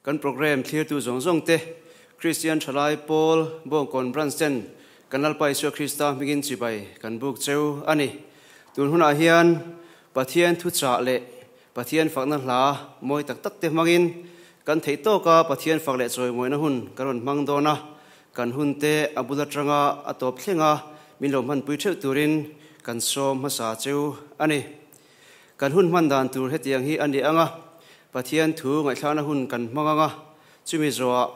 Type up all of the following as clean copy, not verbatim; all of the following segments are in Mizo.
Kan program thlirtu zawng zawng te, Kristian Thalai Pawl Bawngkawn Branch ten kan Lalpa Isua Krista hmingin chibai kan buk cheu a ni. Tun hunah hian Pathian thuchah leh Pathian fakna hla mawi tak tak te hmangin kan theih tawka Pathian fak leh chawimawina hun kan rawn hmang dawn a, kan hun te a bul atanga a tawp thlenga min lo hmanpui theuh turin kan sawm hmasa cheu a ni. Kan hun hman dan tur hetiang hi a ni ang a, Pathian thu ngaihthlakna hun kan hmang ang a, chumi zawhah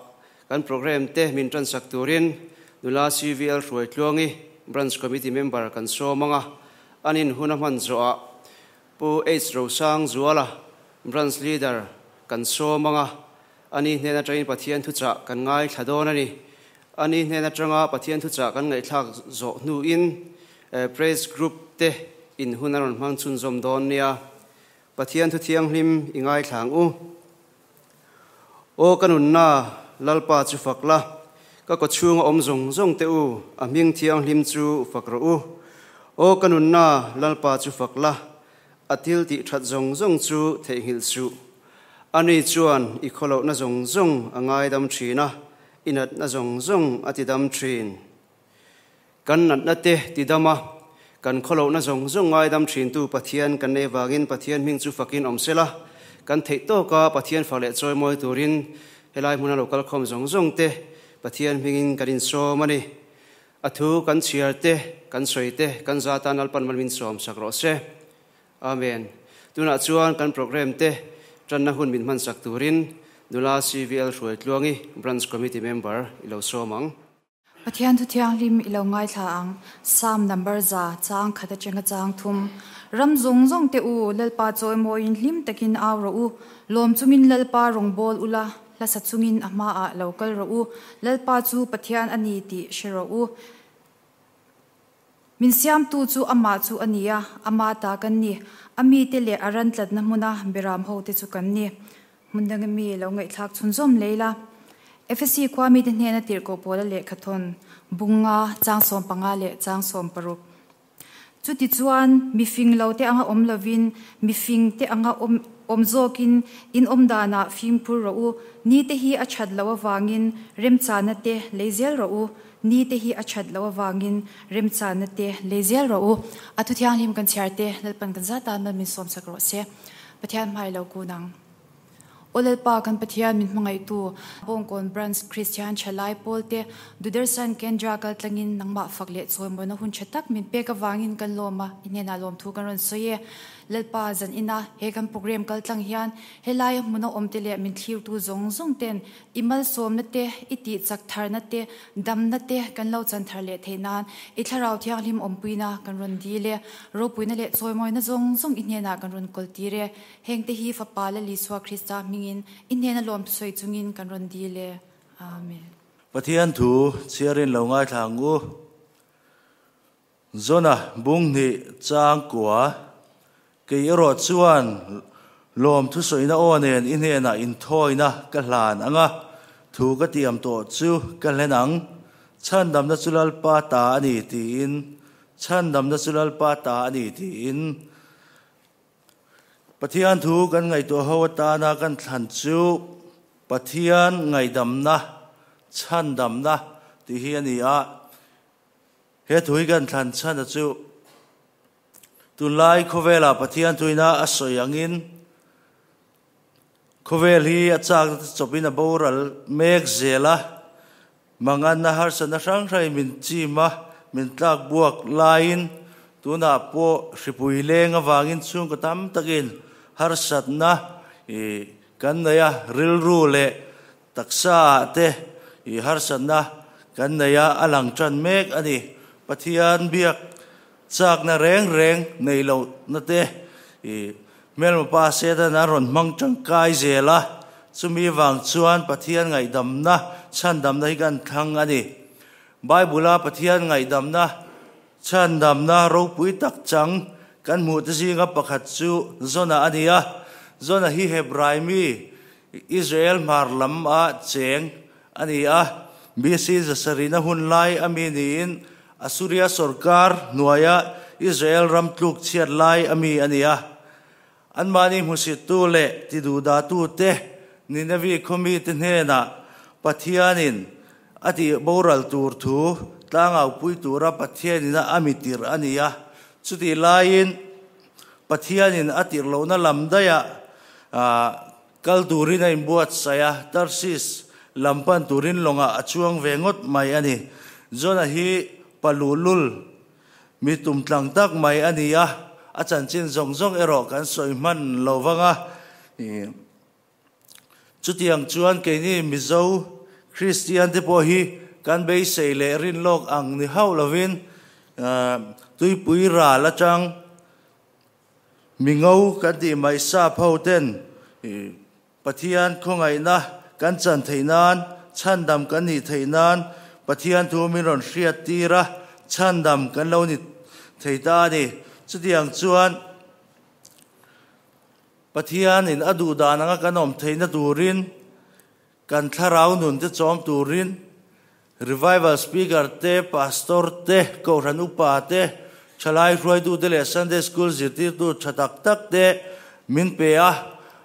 kan programme te min tansak turin nula CVL Hruaitluangi, Branch Committee member kan sawm ang a, an in hun a hman zawhah Pu H Rosang Zuala, Branch Leader kan sawm ang a, ani hnen atangin Pathian thuchah kan ngaithla dawn a ni. Ani hnen atanga Pathian thuchah kan ngaihthlak zawh hnuin Praise Group te in hun a rawn hmang chhunzawm dawn nia. Pathian thu thianghlim i ngaithla ang u. Aw ka nunna, Lalpa chu fak la, ka kawchhunga awm zawng zawng te u, a hming thianghlim chu fak rawh u. Aw ka nunna, Lalpa chu fak la, a thil tih that zawng zawng chu theihnghilh suh. Ani chuan i khawlohna zawng zawng a ngaidam thin a, i natna zawng zawng a tidam thin. Kan natna te tidam a, kan khawlohna zawng zawng ngaidam thintu Pathian kan nei vangin Pathian hming chu fakin awm sela, kan theih tawka Pathian fak leh chawimawi turin helai hmuna lo kalkhawm zawng zawng te Pathian hmingin kan insawm a ni. A thu kan chhiar te, kan sawi te, kan za tan Lalpan mal min sawm sak rawh se. Amen. Tunah chuan kan program te tanna hun min hmansak turin Nula CVL Hruaitluangi, Branch Committee Member i lo sawm ang. Pathian thu thianghlim i lo ngaithla ang, Psalm number za, chang khat atanga chang thum. Ram zawng zawng te u, Lalpa chawimawiin hlim takin au rawh u, lawm chungin Lalpa rawngbâwl ula, hlasa chungin a hmaah lo kal rawh u, Lalpa chu Pathian a ni tih hre rawh u. Min siamtu chu amah chu a ni a, ama ta kan ni, a mite leh a ran tlatna hmuna beram hote chu kan ni. Hmun danga mi lo ngaihthlak chhunzawm lei la. Efesi khua mite hnena tirhkoh pawla lehkhathawn, Bunga, chang 15 leh chang 60. Chutichuan, mi fing lo te anga awm lovin, mi fing te anga awm awm zawkin in awm danah fimkhur rawh u, ni te hi a that loh avangin remchana te lei zel rawh u, ni te hi a that loh avangin remchana te lei zel rawh u. A thu thianghlim kan chhiar te Lalpan kan zat tan mal min sawmsak rawh se. Pathian hmai lo kun ang. Aw Lalpa kan Pathian min hmangaihtu Bawngkawn Branch Kristian Thalai Pawl te Dudersan Kendra kal tlangin nangmah fak leh chawimawina hun tha tak min pek avangin kan lawm a, i hnenah lawmthu kan rawn sawi e. Lalpa zan ina he kan program kal tlang hian helaia hmuna awm te leh min thlirtu zawng zawng ten I malsawmna te, i tih chak tharna te, damna te kan lo chan thar leh theih nan i Thlarau Thianghlim awmpuina kan rawn dil e. Ropuina leh chawimawina zawng zawng i hnenah kan rawn kawl tir e. Hengte hi Fapa Lal Isua Krista hmingin i hnena lawmthu sawi chungin kan rawn dil e. Amen. Pathian thu chhiarin lo ngaithla ang u. Zona bung hnih chang kua, Kei erawh chuan lawm thusawina aw nen i hnenah inthawina ka hlan ang a, thu ka tiam tawh chu ka hlen ang. Chhandamna chu Lalpa ta a ni tiin, Chhandamna chu Lalpa ta a ni tiin. Pathian thu kan ngaihtuah ho atana kan thlan chu Pathian ngaihdamna, chhandamna tih hi a ni a. He thu hi kan thlan chhan a chu tunlai khawvelah Pathian thuina a sawi angin khawvel hi a chak na te chawpin a boral mek zel a, manganna harsatna hrang hrangin min chim a, min tlak buak laiin tunah pawh hripui leng avangin chhungkaw tam takin harsatna ih kan nei a, rilru leh Taksa ah te i harsatna kan nei a, a lang tan mek a ni. Pathian biak chakna reng reng nei lohna te i hmelma pa Satan a rawn hmang tangkai zel a, chumi vang chuan Pathian ngaihdamna chhandamna hi kan thlang a ni. Bible a Pathian ngaihdamna chhandamna ropui tak chang kan hmuh te zinga pakhat chu Jonah a ni a, Jonah hi Hebrai mi Israel hmar lam a cheng a ni a, BC zasarihna hun lai a mi niin Assuria sorkar hnuaia Israel ram tluk chhiat lai a mi a ni a. Anmahni hmusittu leh tiduhdahtu te Ninevi khaw mite hnenah Pathianin a tih boral tur thu tlangaupui tura Pathianin a mi tirh a ni a. Chutih laiin Pathianin a tirh lohna lam daihah kal turin a inbuatsaih a, Tarsis lam pan turin lawngah a chuang ve ngawt mai a ni. Jonah hi pa luhlul mi tumtlang tak mai a ni a, a chanchin zawng zawng erawh kan sawi hman lo vang a. Chutiang chuan keini Mizo Kristian te pawh hi kan beisei leh rinlawk ang ni hauh lovin tuipui ral atang mingo kan tih mai sap ho ten Pathian khawngaihna kan chan theih nan, chhandam kan nih theih nan Pathian thu min rawn hriat tir a, chhandam kan lo ni thei ta a ni. Chutiang chuan Pathianin a duh dan anga kan awm theihna turin, kan thlarau nun te chawm turin Revival Speaker te, Pastor te, Kohhran Upa te, Thalai hruaitute leh Sunday School zirtirtu tha tak tak te min pe a,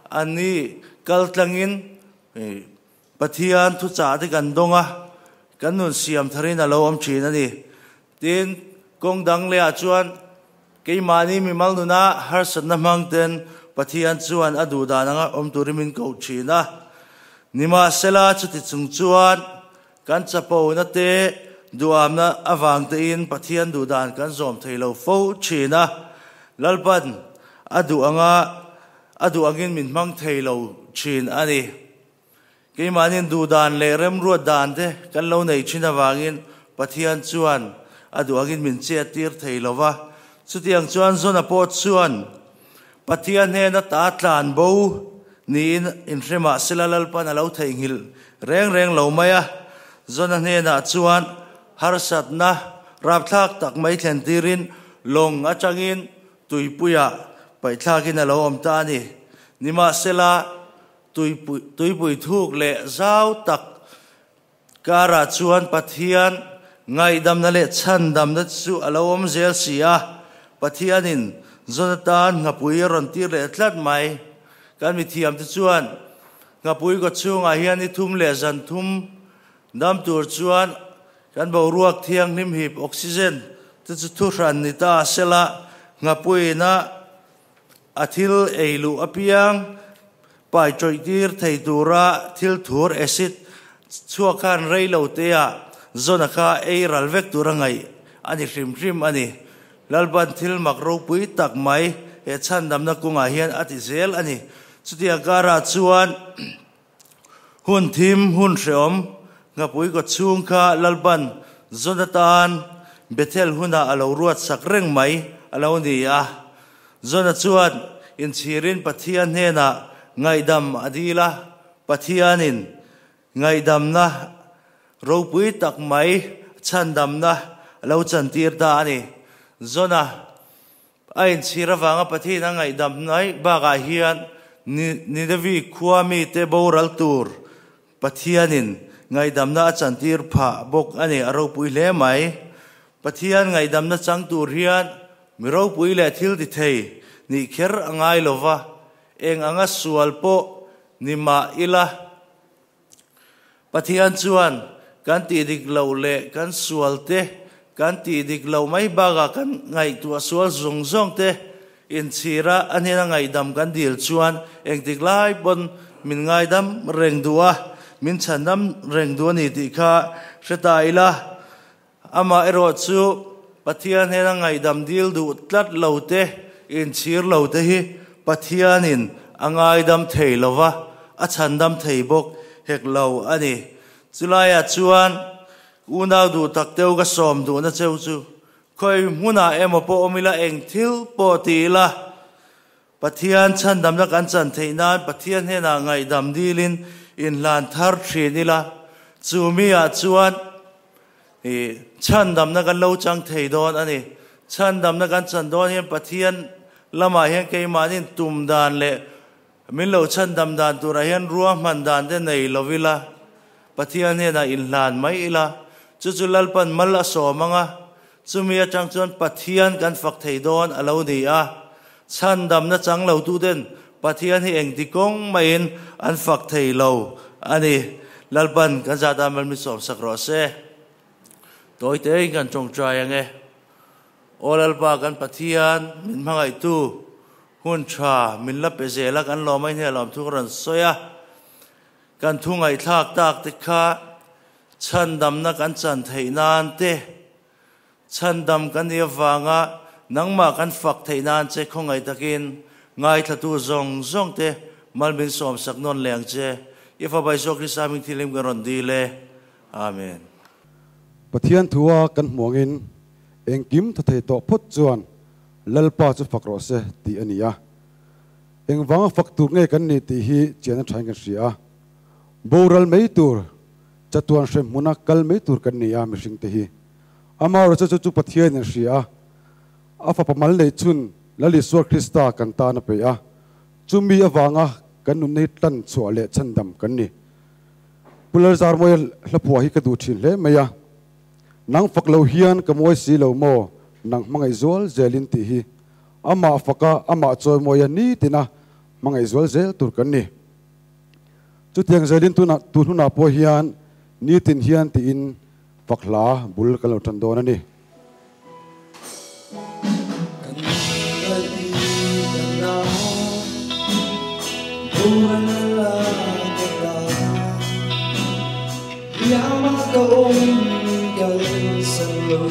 an ni kal tlangin Pathian thuchah te kan dawng a, kan nun siam tharin a lo awm thin a ni. Tin, kawng dang lehah chuan keimahni mimal nuna harsatna hmang ten Pathian chuan a duh dan anga awm turin min koh thin a. Nimahsela, chuti chung chuan kan chapona te duhamna avang tein Pathian duh dan kan zawm thei lo fo thin a. Lalpan a duh anga a duh angin min hmang thei lo thin a ni. Keimahni'n duhdan leh remruat dan te kan lo neih thin avangin Pathian chuan a duh angin min chet tir thei lo va. Chutiang chuan Zona pawh chuan Pathian hnena ta tlan bo niin inhre mah sela Lalpan a lo theihnghilh reng reng lo mai a. Zona hnenah chuan harsatna rapthlak tak mai thlen tirin lawng atangin tuipuiah paihthlakin a lo awm ta a ni. Nimahsela, Tuipui thuk leh zau tak karah chuan Pathian ngaihdamna leh chhandamna chu a lo awm zel si a, Pathianin Jonathan nghapui a rawn tir leh tlat mai. Kan mithiamte chuan nghapui kaw chhungah hian ni thum leh zan thum dam tur chuan kan boruak thianghlim hip, oxygen, te chu thuhran ni ta sela nghapuiina A thil ei luh apiang pai tawih tir thei tura thil thur acid chhuak khan rei lo teah zawn a kha ei ral vek tura ngaih a ni hrim hrim a ni. Lalpan thil mak ropui tak mai he chhandamna kungah hian a ti zel a ni. Chutiang karah chuan hun thim hun hreawm nghapui kaw chhung kha Lalpan zawn atan Bethel hunah a lo ruat sak reng mai a lo ni a. Zona chuan inchhirin Pathian hnenah ngaihdam a dil a, Pathianin ngaihdamna ropui tak mai chhandamna a lo chantir ta a ni. Zona a inchhir avanga Pathian a ngaihdam mai bakah hian Ninevi khua mite boral tur Pathianin ngaihdamna a chantir phah bawk a ni, a ropui hle mai. Pathian ngaihdamna chang tur hian mi ropui leh thil ti thei nih kher a ngai lo va, eng anga sual pawh ni mah ila. Pathian chuan kan tih dik loh leh kan sual te, kan tih dik loh mai bakah kan ngaihtuah sual zawng zawng te Inchhira a hnena ngaihdam kan dil chuan engtik lai pawn min ngaidam reng duh a, min chhandam reng duh a ni tih kha hre ta ila. Amah erawh chu Pathian hnena ngaihdam dil duh tlat lo te, inchhir lo te hi Pathianin a ngaidam thei lo va, a chhandam thei bawk hek lo a ni. Chulaiah chuan unau duh tak teu ka sawm duhna cheu chu Khawi hmunah emaw pawh awm ila, eng thil pawh ti ila, Pathian chhandamna kan chan theih nan Pathian hnenah ngaihdam dilin inhlan thar thin ila, chu miah chuan i chhandamna kan lo chang thei dawn a ni. Chhandamna kan chan dawn hian Pathian lamah hian keimahnin tum dan leh min lo chhandam dan turah hian ruahman dan te nei lo ila, Pathian hnenah inhlan mai ila, chu chu Lalpan mal a sawm ang a, chumi atang chuan Pathian kan fak thei dawn a lo ni a. Chhandamna chang lo tuten Pathian hi engti kawng mahin an fak thei lo a ni. Lalpan kan zat a mal min sawm sak rawh se. Tawi tein kan tawngtai ang e. Aw Lalpa kan Pathian min hmangaihtu hun tha min la pe zel a kan lawm a in hei lawmthu ka rawn sawi a. Kan thu ngaihthlak tak te kha chhandamna kan chan theih nan te, chhandam kan nih avanga nangmah kan fak theih nan che khawngaih takin ngaithlatu zawng zawng te mal min sawmsak nawn leh ang che. I Fapa Isua Krista hming thilhlim kan rawn dil e. Amen. Pathian thua kan hmuangin engkim tha thei tawh phawt chuan Lalpa chu fak rawh se tih a ni a. Engvanga fak tur nge kan ni tih hi chian a thain kan hria a. Boral mai tur, chatuan hrem hmuna kal mai tur kan ni a mihringte hi. Amaherawhchu chu chu Pathianin a hria a, a fapa mal neih chhun Lal Isua Krista kan tan a peih a, chumi avanga kan nunna hi tlan chhuah leh chhandam kan ni. Pu Lalzarmawia hlaphuah hi ka duh thin hle mai a, Nang fak lo hian ka mawi si lo maw, nang hmangaih zual zelin tih hi Amah faka amah chawimawia nitina hmangaih zual zel tur kan ni. Chutiang zelin tunah tun hunah pawh hian nitin hian tiin fak hla bul kan lo tan dawn a ni. Kan ngaihna bual la ka ta Yama ka awm kal san lo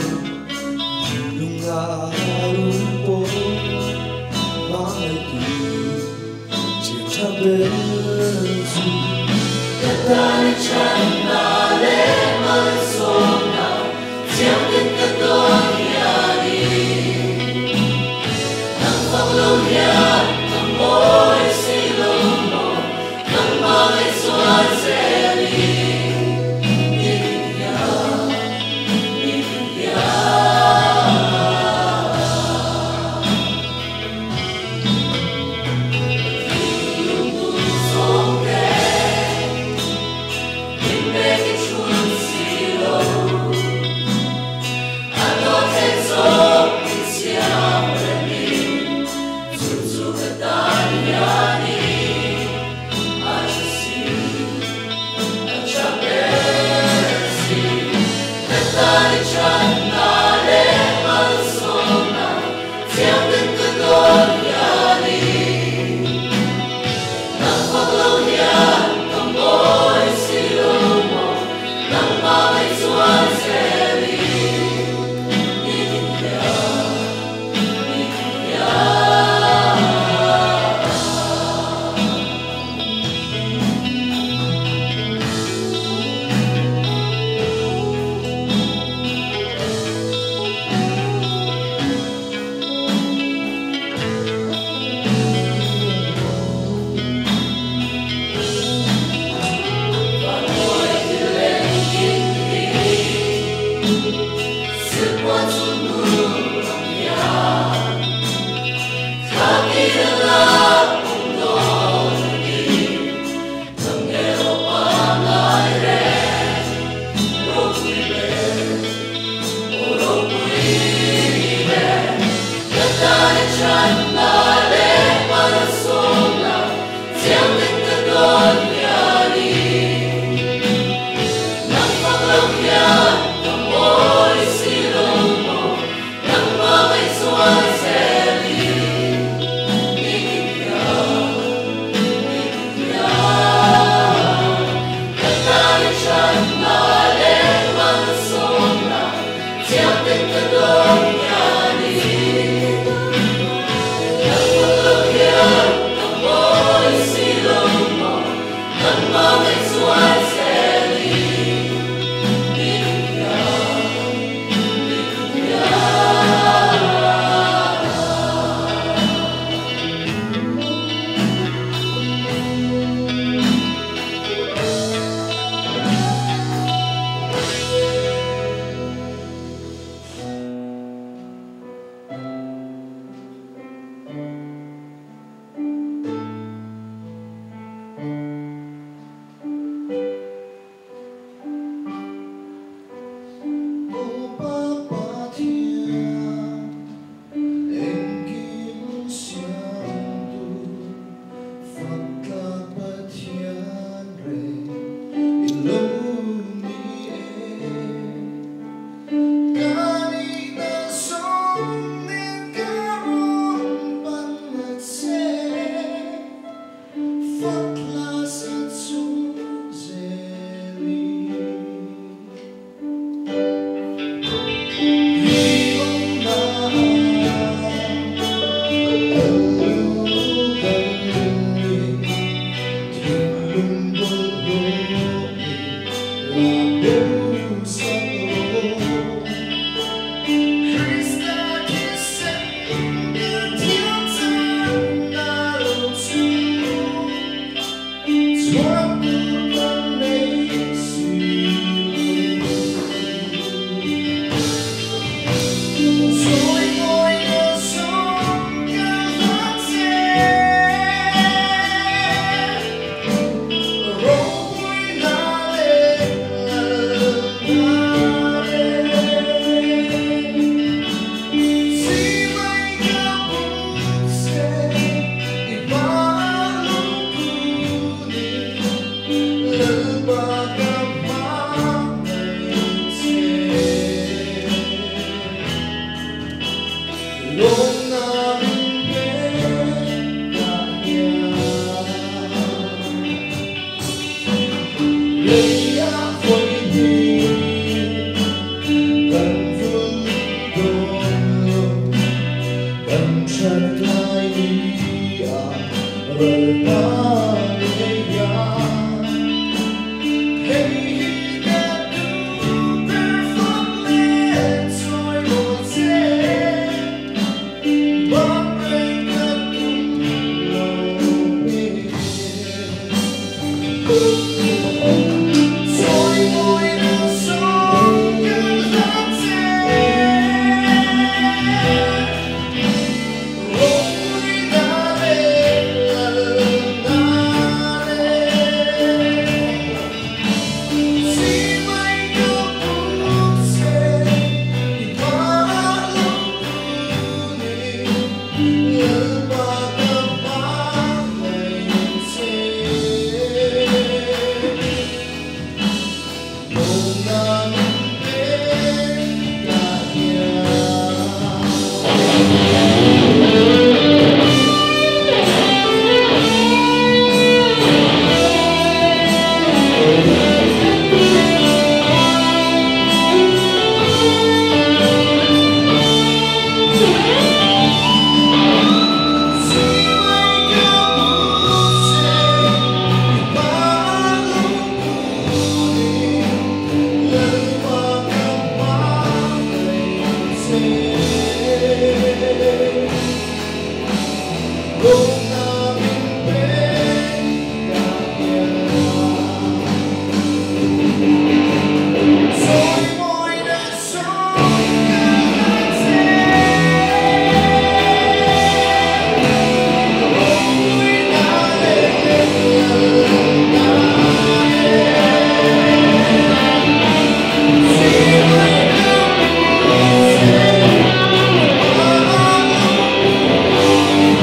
Ni a ral hma ngeia. Hei hi ka duh ber fak leh chawi mawi che, ban reng ka tum lo e. Chawi mawi na sawng ka hlan che, ropui na leh lal na leh. Si mai ka buk che, i hmaah lungphunin, Lalpa ka hmangaih che. Lawmna min pek ka hria. Si mai ka buk che, i hmaah lungphunin, Lalpa ka hmangaih che. Lawmna min pek ka hria. Chawi mawi na sawng ka hlan che, ropui na leh lal na leh. Si mai ka buk che, i hmaah lungphunin,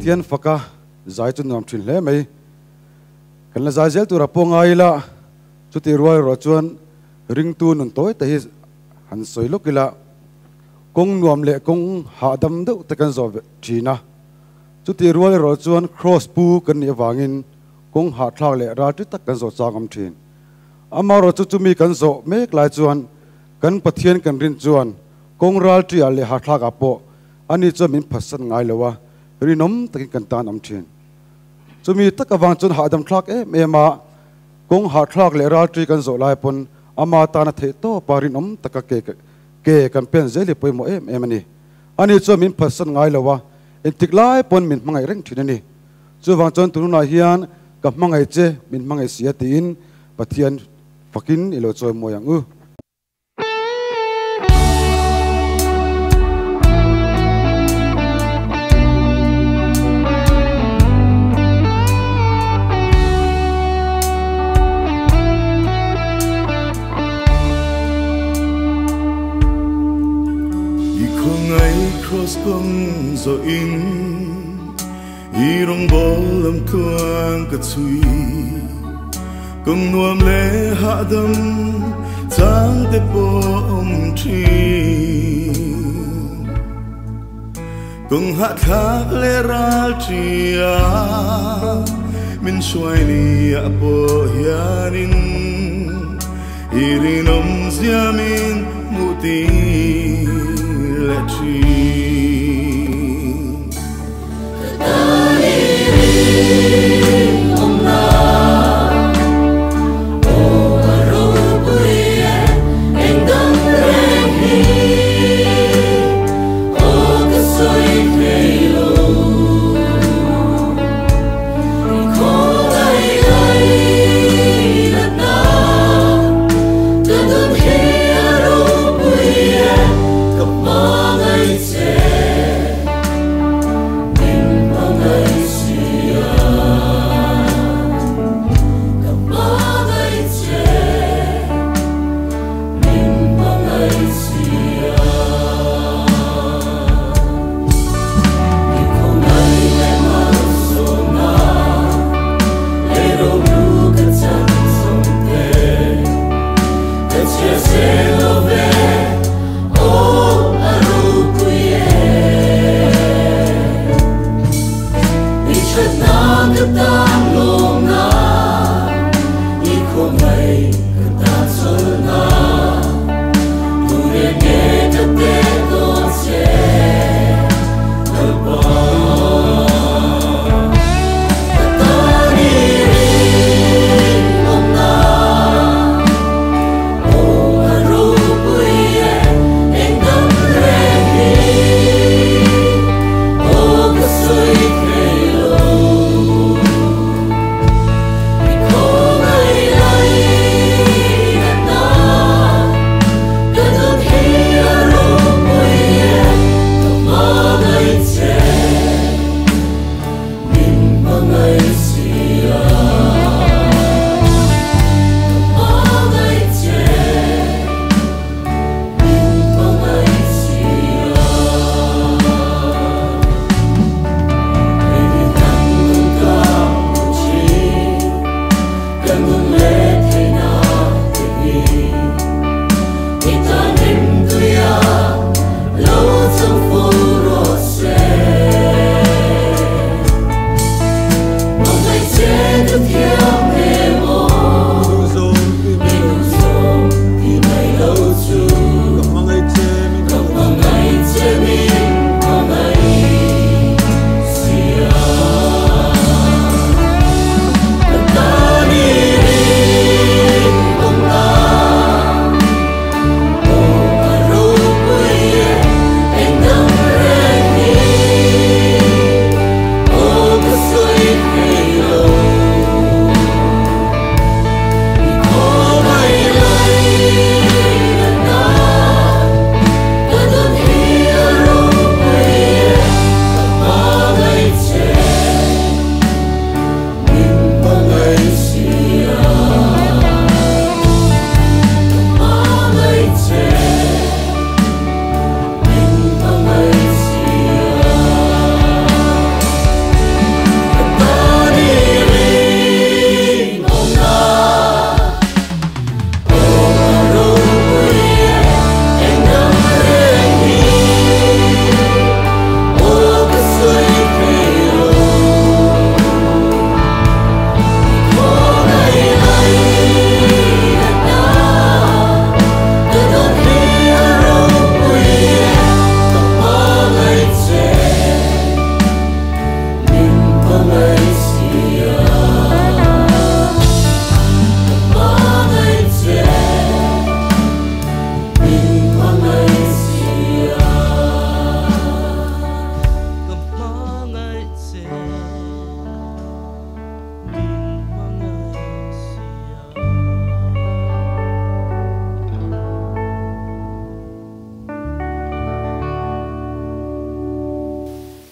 Pathian faka zai chu nuam thin hle mai. Kan la zai zel tura pawh ngai ila, chuti rual erawh chuan ringtu nun tawi te hi han sawi lawk ila, kawng nuam leh kawng hahdam deuh te kan zawh ve thin a. Chuti rual erawh chuan Kraws pu kan nih avangin kawng hahthlak leh ralṭi tak kan zawh chang awm thin. Amaherawhchu chumi kan zawh mek lai chuan kan Pathian kan rin chuan kawng ralṭiah leh hahthlakah pawh ani chuan min phatsan ngai lo a, rinawm takin kan tan awm thin. Chumi tak avang chuan hahdam thlak em em a, kawng hahthlak leh ralṭi kan zawh lai pawn ama tana theih tawpa rinawm taka ke ke kan pen zel hi pawimawh em em a ni. Ani chuan min phatsan ngai lo a, engtik lai pawn min hmangaih reng thin a ni. Chuvang chuan tununah hian ka hmangaih che, min hmangaih si a tiin Pathian fakin i lo chawimawi ang u. I khawngaih cross kawng zawhin I rawngbawl lam tluang ka chhui Kawng nuam leh hahdam chang te pawh awm thin Kawng hahthlak leh ral tia min hruai ni ah pawh hianin I rinawm ziamin hmuh tir leh thin.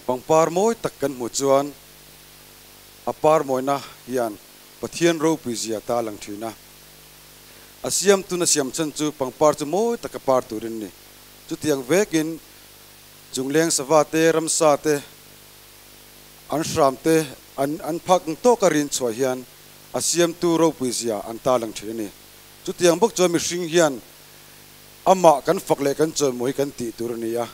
Pangpar mawi tak kan hmuh chuan a par mawina hian Pathian ropui zia ta a lang thin a. A siamtun a siam chhan chu pangpar chu mawi taka par turin ni. Chutiang vekin chungleng sava te, ramsa te, an hram te an an phak ang tawka rin chhuah hian a siamtu ropui zia an ta lang thin a ni. Chutiang bawk chuan mihring hian amah kan fak leh kan chawimawi hi kan tih tur a ni a.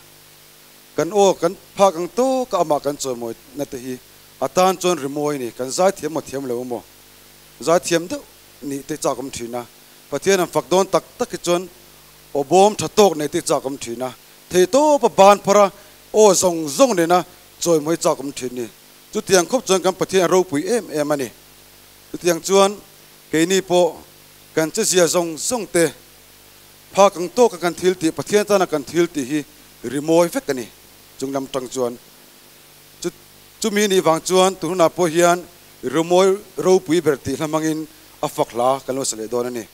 Kan aw kan phak ang tawka amah kan chawimawi na te hi a tan chuan rimawi a ni. Kan zaithiam maw thiam lo maw? Zaithiam deuh nih te chak awm thin a. Pathian an fak dawn tak tak hi chuan aw bawm tha tawk nei te chak awm thin a. Thei tawpa ban phar a aw zawng zawng nena chawimawi chak awm thin ni. Chutiang khawp chuan kan Pathian a ropui em em a ni. Chutiang chuan keini pawh kan chezia zawng zawng te phak ang tawka kan thil tih, Pathian tana kan thil tih hi rimawi vek a ni. Chung lam tang chuan chu chumi nih vang chuan tun hunah pawh hian rimawi ropui ber tih hla hmangin a fak hla kan lo sa leh dawn a ni.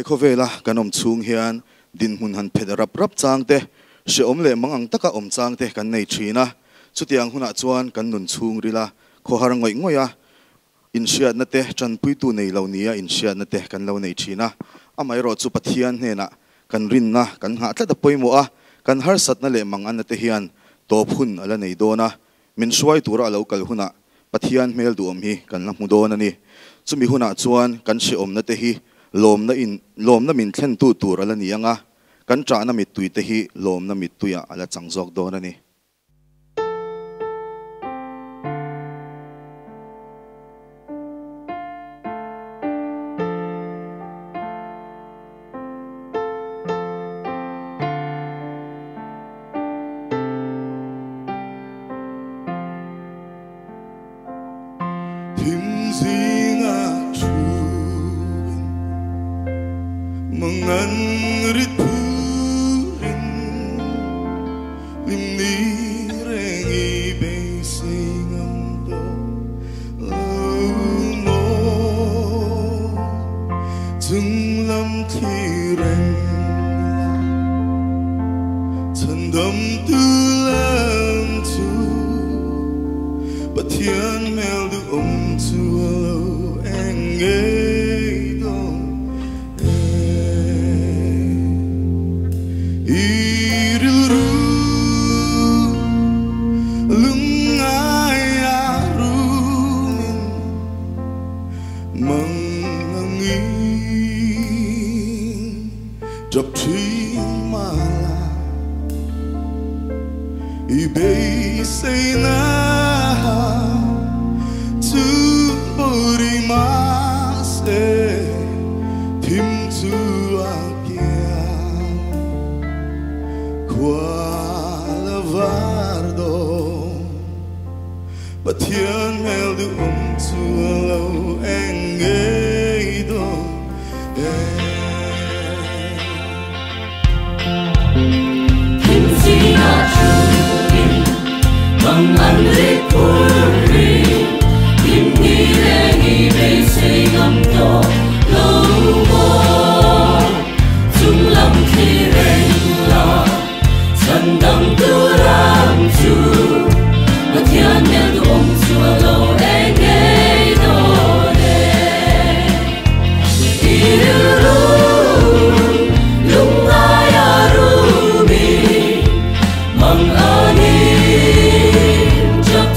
He khawvela kan awm chhung hian dinhmun han phet rap rap chang te, hrehawm leh mangang taka awm chang te kan nei thin a. Chutiang hunah chuan kan nun chhungril a khawhar ngawih ngawih a, inhriatna te, tanpuitu nei lo nia inhriatna te kan lo nei thin a. Amaherawhchu Pathian hnenah kan rinna kan nghah tlat a pawimawh a, kan harsatna leh manganna te hian tawp hun a la nei dawn a, min hruai tura a lo kal hunah Pathian hmel duhawm hi kan la hmu dawn a ni. Chumi hunah chuan kan hrehawmna te hi lawmna in lawmna min thlentu tur a la ni ang a, kan ṭahna mittui te hi lawmna mittuiah a la chang zawk dawn a ni. Thim zinga thuin mangan rit phurin lim ni reng i beisei ngam tawh lo maw chunglam thlir reng la chhandamtu lam chu Pathian hmel duhawm chu a lo eng ngei dawn e. I rilru lungngai a rumin mang angin tap thin mah la i beiseina chu bawri mah se thim chu a kiang khua la var dawn Pathian hmel duhawm chu a lo eng ngei dawn e. Thim zinga thuin mang an rit phurin lim ni reng i beisei ngam tawh lo maw chunglam thlir reng la chhandamtu ram chu Pathian hmel duhawm chu a lo eng ngei dawn e. I rilru lungngai a rumin mang anin chak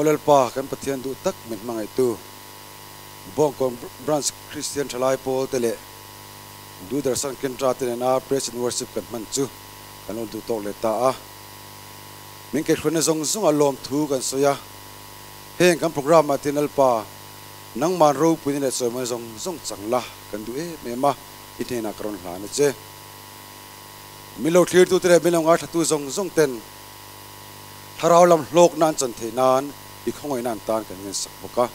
Aw Lalpa, kan Pathian duh tak min hmangaihtu, Bawngkawn Branch Kristian Thalai Pawl te leh Doordarshan Kendra te nena Praise and Worship kan hman chu kan lo duh tawk leh ta a. Min keihruaina zawng zawnga lawmthu kan sawi a, heng kan programme ah te Lalpa, nangman ropuina leh chawimawina zawng zawng chang la kan duh em em a, i hnenah ka rawn hlan a che. Min lo thlirtute leh min lo ngaithlatu zawng zawng ten thlarau lam hlawkna an chan theih nan i khawngaihna an tan kan ngensak bawk a.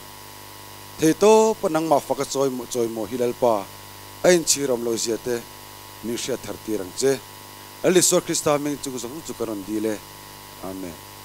Theitawpa nangmah faka chawi chawimaw hi Lalpa, a inchhir awm lo zia te min hriat thar tir ang che. Lal Isua Krista hming chung zawng chu ka rawn dil e. Amen.